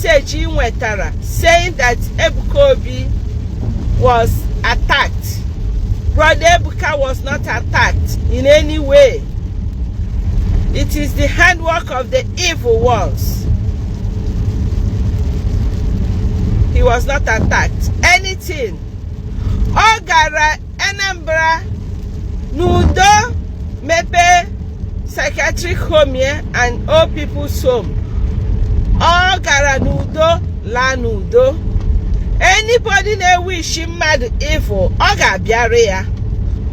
message ị nwetara saying that Ebuka Obi was attacked, Brother Ebuka was not attacked in any way. It is the handwork of the evil ones. He was not attacked. Anything. Ọ gara Anambra n'udo mepee psychiatric home here and old people's home. Ọ gara n'udo laa n'udo. Anybody na-ewishi mmadụ evil, ọ ga-abịara ya.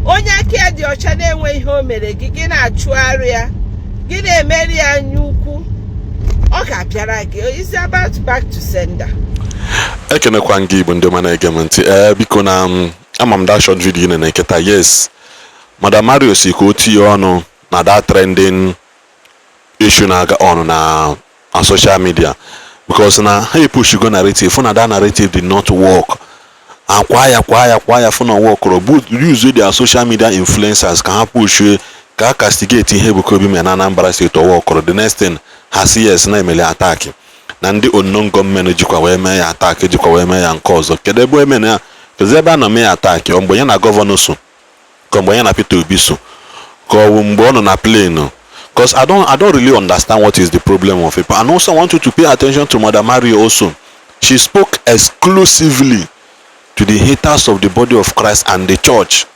Onye aka ya dị ọcha na-enwe ihe o mere gị, gị na-achụgharị ya, gị na-emeri ya anya ukwu, ọ ga-abịara gị. It's about back to sender. Ekenekwa gị, Igbo ndị ọma na-ege m ntị. Ee, biko, na ama m that short video ị na-eketa. Yes, Madam Mario si ka o tinye ọnụ na that trending issue na-aga on na social media, because na ha epushigo narrative fụ na that narrative did not work. Akwa ya, kwa ya, kwa ya, fụ na work bụ use their social media influencers ka ha pushue, ka ha castigate ihe Ebuka Obi mere na Anambra State. Ọwọkụrụ the next thing, ha si yes, na emeli attack na ndị unknown gunmen jikwa wee mee ya attack, jikwa wee mee ya nke ọzọ. Kedu ebe emere ya? Kedu ebe a nọ mee ya attack? Ọ mgbe ya na governor so, ka mgbe ya na Peter Obi so, ka ọ bụ mgbe ọ nọ na plane? Because I don't really understand what is the problem of people. And also, I want you to pay attention to Mother Mario also. She spoke exclusively to the haters of the body of Christ and the church.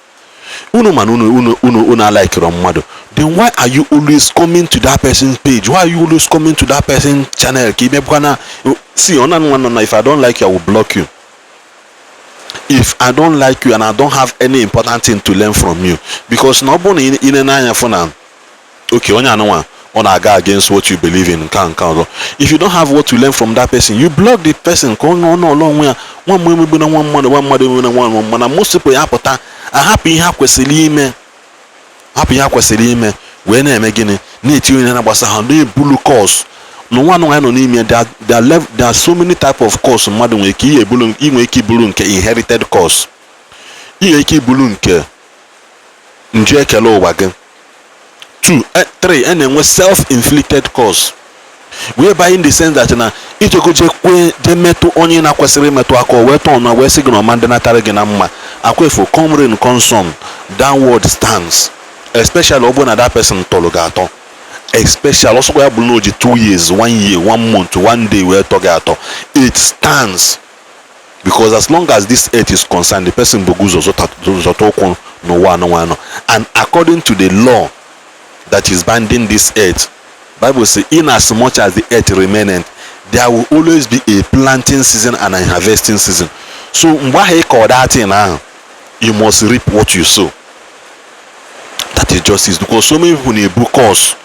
Unu man, unu alikiro mmadụ, then why are you always coming to that person's page? Why are you always coming to that person's channel ka imebukwa na see ọ na nwa na? If I don't like you, I will block you. If I don't like you and I don't have any important thing to learn from you, because na ọ bụrụ na ị na n'anya fụ na okay, onye anụnwa ọ na-aga against what you believe in, nke a nke ọzọ, if you don't have what to learn from that person, you block the person ka onye ọ nọọlọ onwe ya. Nwa mmụọ emegbe na nwa mmadụ, nwa mmadụ emegbe na nwa mmụọ. Mana most people ya pụta ahapụ ihe ha kwesịrị ime, hapụ ihe ha kwesịrị ime, wee na-eme gịnị? Na-etinye ihe na-agbasa ha, na-ebulu curse n'ụwa anụ anyị nọ n'ime. There are so many type of curse mmadụ nwere ike ihe ebulu. Ị nwere ike ibulu nke inherited curse, ị nwere ike ibulu nke nju ekele ụwa gị. Two, three, a na-enwe self-inflicted curse, whereby in the sense that na ijegoje kwe je metụ onye na-kwesịrị imetụ aka, o wee tọọ na wee sị gị na ọma ndị natara gị na mma akwefu. Come rain, come sun, downward stands, especially ọ bụrụ na that person tọrọ gị atọ, especially ọsọkwa ya bụ na o ji 2 years, one year, one month, one day wee tọ gị atọ, it stands, because as long as this earth is concerned, the person bụ ụzọ zọta ụkwụ n'ụwa anọ anọ. And according to the law that is binding this earth, Bible say, in as much as the earth remaineth, there will always be a planting season and a harvesting season. So mgbe ahụ ị kọọ that thing ahụ, you must reap what you sow. That is justice, because so many people na-ebu curse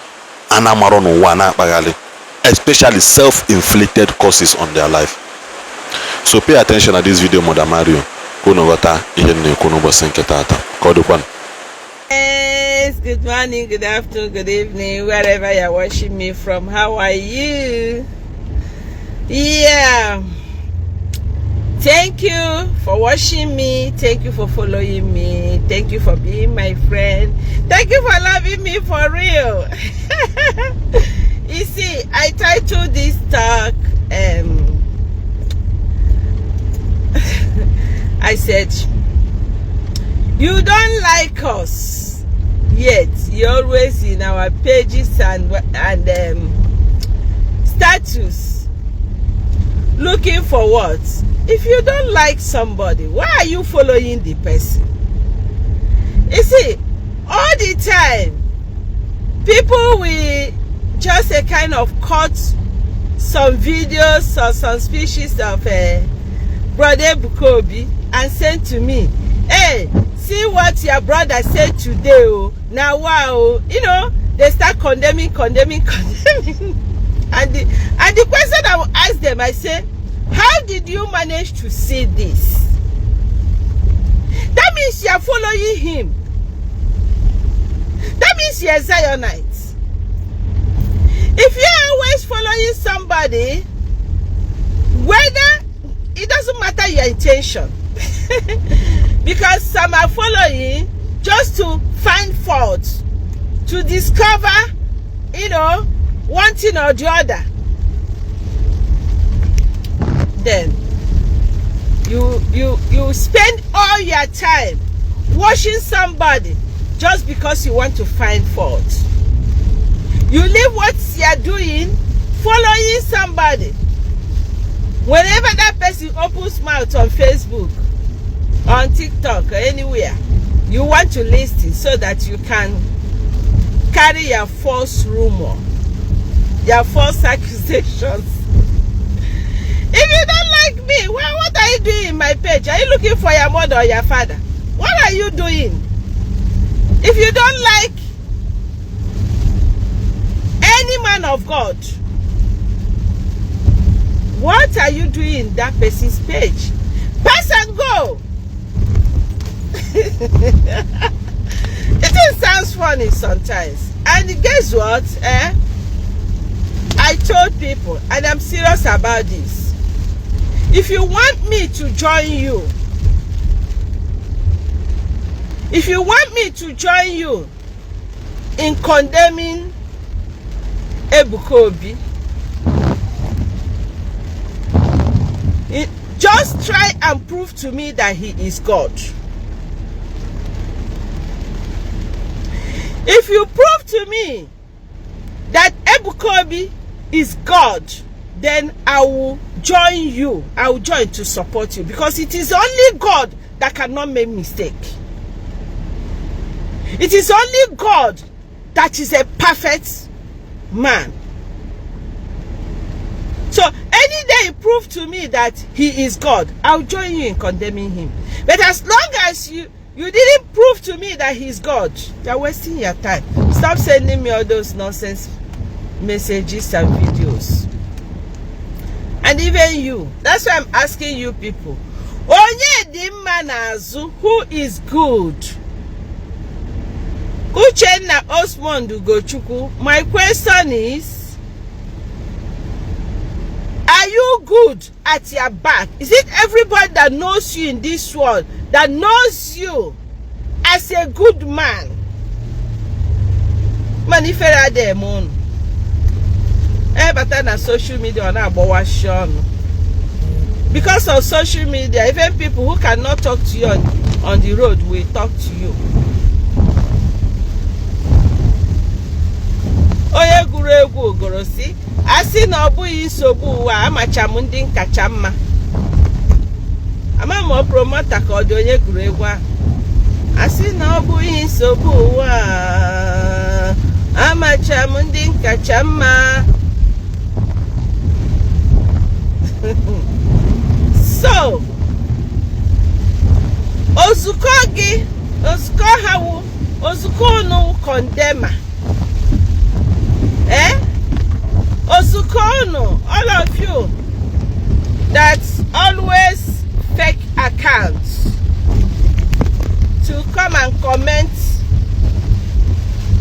a na-amarọ n'ụwa na-akpagharị, especially self-inflicted curses on their life. So pay attention at this video, Mother Mario, ka unu ghọta ihe m na-ekwu n'ụbọchị nke taata. Ka ọ dịkwanụ. Yes, good morning, good afternoon, good evening, wherever you're watching me from. How are you? Yeah. Thank you for watching me. Thank you for following me. Thank you for being my friend. Thank you for loving me for real. You see, I titled this talk, I said, "You don't like us, yet you always in our pages and status looking for what?" If you don't like somebody, why are you following the person? You see, all the time people will just a kind of cut some videos or some speeches of Brother Ebuka Obi and send to me, "Hey, see what your brother said today." Oh, now wow, they start condemning, condemning, condemning. And the question I will ask them, I say, "How did you manage to see this?" That means you are following him. That means you're a Zionite. If you're always following somebody, whether it doesn't matter your intention, because some are following just to find fault, to discover one thing or the other. then you spend all your time watching somebody just because you want to find fault. You leave what you're doing, following somebody. Whenever that person opens mouth on Facebook, on TikTok, or anywhere, you want to listen so that you can carry your false rumor, your false accusations. If you don't like me, well, what are you doing in my page? Are you looking for your mother or your father? What are you doing? If you don't like any man of God, what are you doing in that person's page? Pass and go. It just sounds funny sometimes. And guess what? Eh? I told people, and I'm serious about this. If you want me to join you, if you want me to join you in condemning Ebuka Obi, just try and prove to me that he is God. If you prove to me that Ebuka Obi is God, then I will join you. I will join to support you, because it is only God that cannot make mistake. It is only God that is a perfect man. So any day you prove to me that he is God, I'll join you in condemning him. But as long as you didn't prove to me that he's God, you're wasting your time. Stop sending me all those nonsense messages and videos. And even you, that's why I'm asking you people. Onye dị mma n'azụ, who is good? Uchenna Osmond Ugochukwu, my question is, are you good at your back? Is it everybody that knows you in this world that knows you as a good man? Man, ifere adịghị eme unu. Ebata na social media ọ na-agbawashi ọnụ. Because of social media, even people who cannot talk to you on the road will talk to you. Onye gụrụ egwu gụrụ si, asị na ọ bụghị nsogbu ụwa, amacha m ndị nkacha mma. Ama m ọ promoter ka ọ dị onye gụrụ egwu ahụ. Asị na ọ bụghị nsogbu ụwa, amacha m ndị nkacha mma. So, ozukọ gị, ozukọ ha wụ, ozukọ unu condemner. Eh? Ozukọ unu, all of you that always fake accounts to come and comment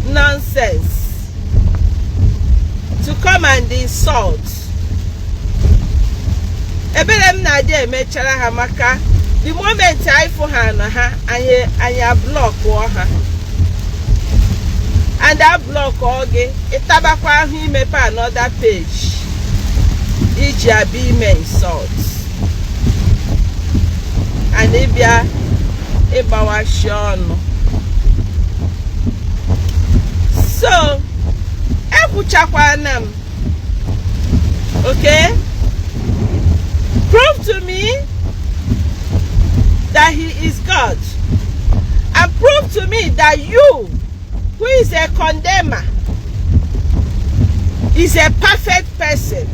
nonsense, to come and insult. Ebere m na-adị emechara ha maka the moment anyị fụ ha na ha, anyị blockụọ ha. And that block gị, ịtabakwa ahụ imepe another page iji abịa ime insult and ịbịa ịgbawashi ọnụ. So ekwuchakwana m, okay? Prove to me that he is God, and prove to me that you, who is a condemner, is a perfect person.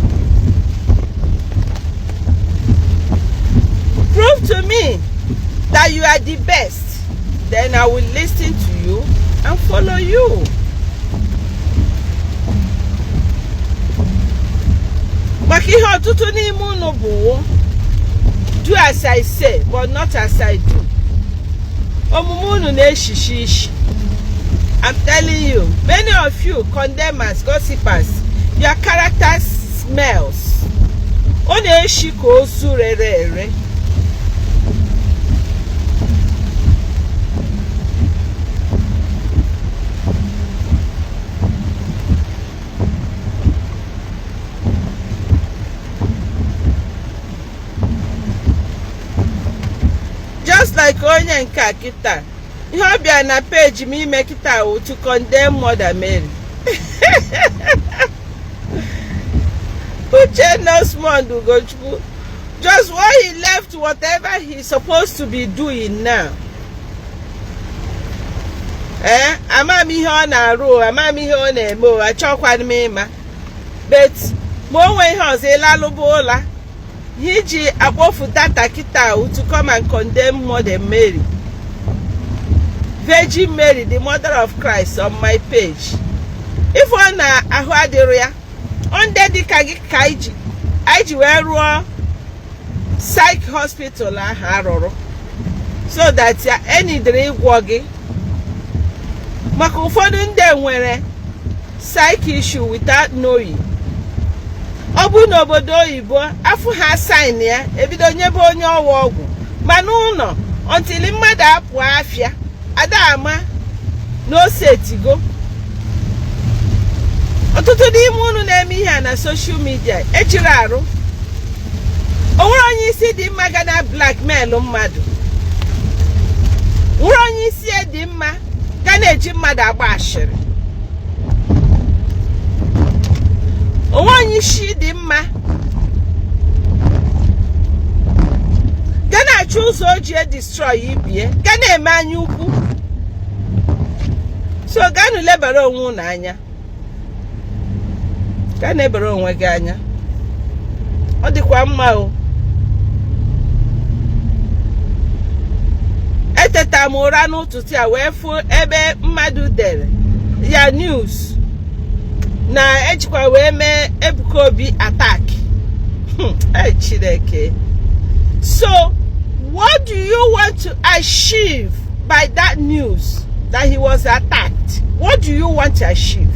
Prove to me that you are the best. Then I will listen to you and follow you. Maka ihe ọtụtụ n'ime unu bụ do as I say but not as I do. Omume unu na-eshishi ishi. I'm telling you, many of you condemners, gossipers, your character smells. Ọ na-eshi ka ozu rere ere. onye nke a kịta ihe ọ bịa na page m ime kịta wụ to condemn Mother Mary. Uchenna Osmond Ugochukwu, just why he left whatever he's supposed to be doing now. Ee, ama m ihe ọ na-arụ, ama m ihe ọ na-eme o, achọkwana m ịma, but ma o nwee ihe ọzọ ịlalụba ụla ihe iji akpọfu data kịta to come and condemn Mother Mary, Virgin Mary, the mother of Christ, on my page. If ọ na ahụ adịrị ya, ndị dịka gị ka anyị ji wee rụọ psych hospital ahụ arụrụ so that ya enidere ịgwọ gị, maka ụfọdụ ndị nwere psych issue without knowing. Ọ bụ n'obodo oyibo afụ ha sign ya ebido nyebe onye ọwa ọgwụ, mana ụlọ until mmadụ apụ afịa ada ama na ose etigo. Ọtụtụ n'ime unu na-eme ihe a na social media ejiri arụ o nwere onye isi dị mma ga na blackmail mmadụ, nwere onye isi dị mma ga na-eji mmadụ agba ashịrị, onwe onye isi dị mma ga na-achọ ụzọ o ji edestroy ibie, ga na-eme anya ukwu. So gaanụ lebara onwe unu anya, gaa na-ebere onwe gị anya, ọ dịkwa mma o. Eteta m ụra n'ụtụtụ a wee fụ ebe mmadụ dere ya news na ejikwa wee mee Ebuka Obi attack. Chineke. So what do you want to achieve by that news that he was attacked? What do you want to achieve?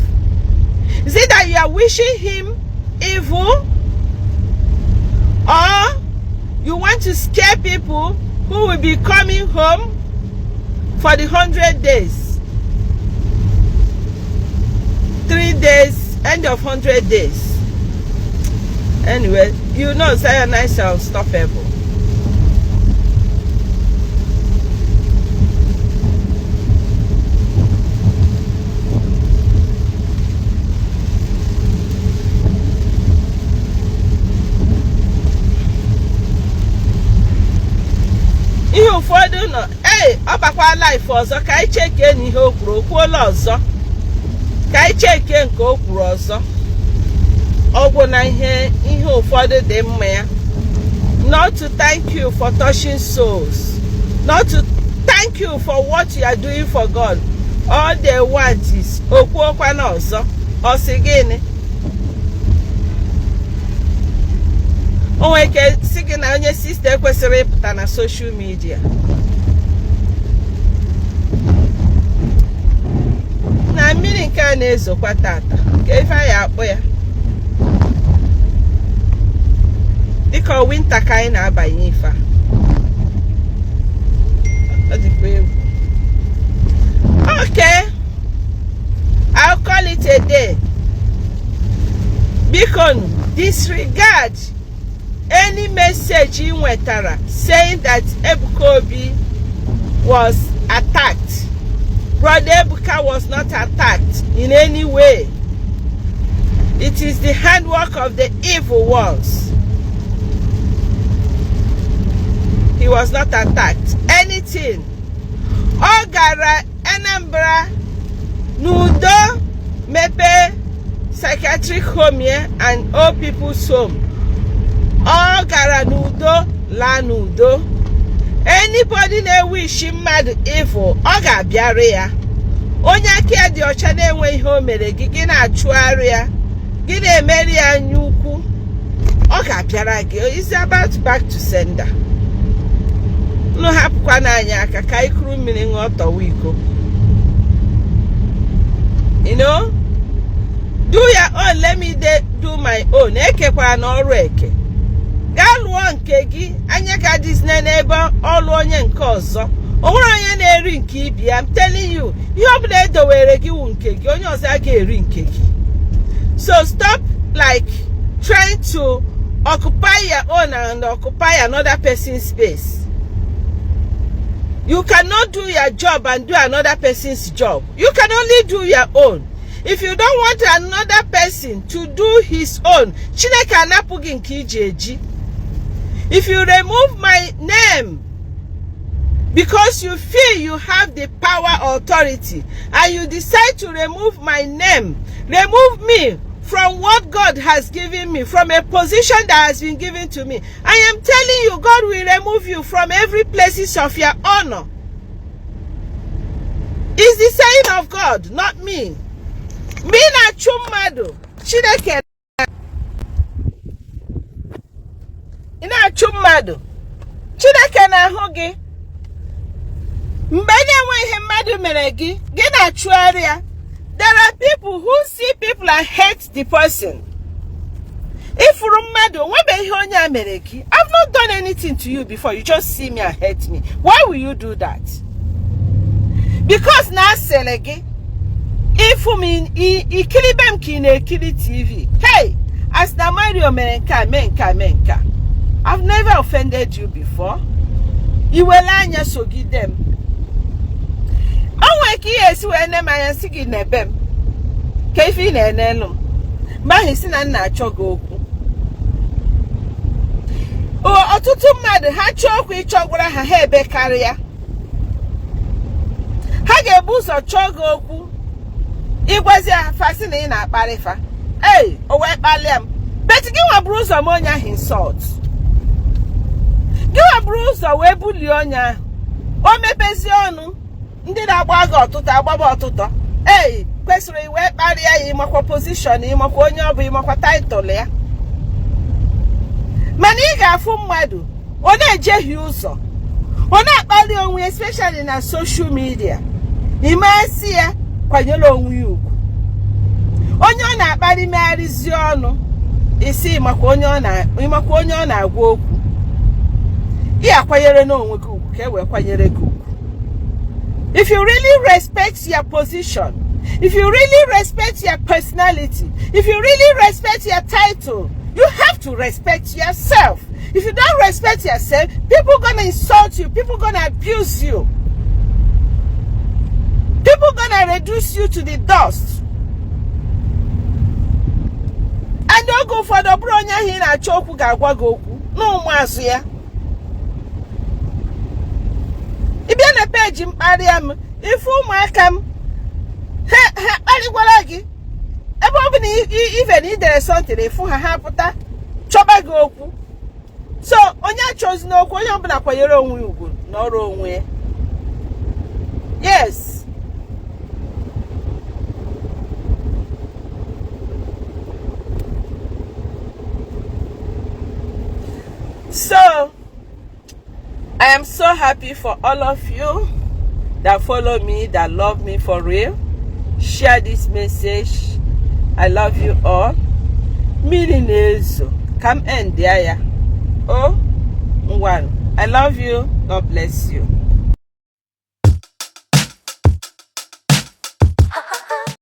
Is it that you are wishing him evil? Or you want to scare people who will be coming home for the 100 days? 3 days, end of 100 days. Anyway, you know Zionites are unstoppable. Ihe ụfọdụ nọ ee ọ bakwa life ọzọ ka anyị cheke na ihe o kwuru, o kwuola ọzọ ka anyị cheke nke o kwuru ọzọ. Ọgwụ na ihe ụfọdụ dị mma ya. Not to thank you for touching souls, not to thank you for what you are doing for God. All they want is okwuokwa na ọzọ, ọ sị gịnị? O nwere ike sị gị na onye sista ekwesịrị ịpụta na social media. Na mmiri nke a na-ezokwa tata ka ife anyị akpọ ya dịka winter ka anyị na-abanye ife a. Ọ dịkwa egwu. Okay, I'll call it a day. Biko, disregard any message ị nwetara saying that Ebuka Obi was attacked. Brother Ebuka was not attacked in any way. It is the handwork of the evil ones. He was not attacked. Anything. Ọ gara Anambra n'udo mepee psychiatric home here and old people's home. Ọ gara n'udo laa n'udo. Anybody na-ewishi mmadụ evil, ọ ga-abịara ya. Onye aka ya dị ọcha na-enwe ihe o mere gị, gị na-achụgharị ya, gị na-emeri ya anya ukwu, ọ ga-abịara gị. It's about back to sender. Unu hapụkwa n'anya aka ka anyị kuru mmiri ṅụọ tọwa iko. You know, do your own, let me do my own. Ekekwara na ọrụ eke. Gaa lụọ nke gị, anya ga adịzina n'ebe ọlụ onye nke ọzọ. O nwere onye na-eri nke ibi ya. I'm telling you, ihe ọbụla edowere gị wụ nke gị, onye ọzọ agaghị eri nke gị. So stop like trying to occupy your own and occupy another person's space. You cannot do your job and do another person's job. You can only do your own. If you don't want another person to do his own, Chineke anapụ gị nke iji eji. If you remove my name because you feel you have the power or authority and you decide to remove my name, remove me from what God has given me, from a position that has been given to me, I am telling you, God will remove you from every places of your honor. It's the saying of God, not me. Mgbe ị na-achụ mmadụ, Chineke ị na-achụ mmadụ, Chineke na-ahụ gị. Mgbe na-enwe ihe mmadụ mere gị, gị na-achụgharị ya. There are people who see people and hate the person. Ifuru mmadụ, onwebe ihe onye a mere gị. I've not done anything to you before. You just see me and hate me. Why will you do that? Because na asịrị gị, ịfụ m ikiribe m ka ị na-ekiri TV. Hey, as na Mario mere nke a, mee nke a, mee nke a. I've never offended you before. Iwele anya sogide m. O nwere ka ihe esi wee ne m anya sị gị n'ebe m ka ife ị na-enelu m mgbe ahụ isi na m na-achọ gị okwu. Ọtụtụ mmadụ ha chọọ okwu ịchọgwara ha, ha ebe karịa. Ha ga-ebu ụzọ chọọ gị okwu, ịgwazi ha fasị na ị na-akparị fa. Ei, o wee kpalịa m. But gị nwa buru ụzọ m onye ahụ insult. Gị nwa buru ụzọ wee bulie onye ahụ. O mepezie ọnụ, ndị na-agba gị ọtụtụ agbaba ọtụtụ. Ei, kwesịrị iwee kparịa ya, ịmakwa position, ịmakwa onye ọ bụ, ịmakwa title ya. Mana ị ga-afụ mmadụ, ọ na-ejehie ụzọ, ọ na-akpali onwe ya, especially na social media. Imesi ya kwanyere onwe ya ugwu. Onye ọ na-akparị megharịzi ọnụ, isi ịmakwa onye ọ na-agwa okwu. Ị akwanyere n'onwe gị ugwu ka e wee kwanyere gị ugwu. If you really respect your position, if you really respect your personality, if you really respect your title, you have to respect yourself. If you don't respect yourself, people gonna insult you, people gonna abuse you, people gonna reduce you to the dust. And oge ụfọdụ ọ bụrụ onye ahụ ị na-achọ okwu ga-agwa gị okwu na ụmụazụ ya. Ị bịa na peji mkparịa m, ife ụmụaka m ha kparịgwara gị. Ebe ọ bụ na ife na idere something, ịfụ ha ha pụta chọba gị okwu. So onye achọzi n'okwu, onye ọbụla kwanyere onwe ya ugwu n'ọrụ onwe ya. Yes. So I am so happy for all of you that follow me, that love me for real. Share this message. I love you all. Mmiri na-ezo ka m end ya. Oh, ngwanụ. I love you. God bless you.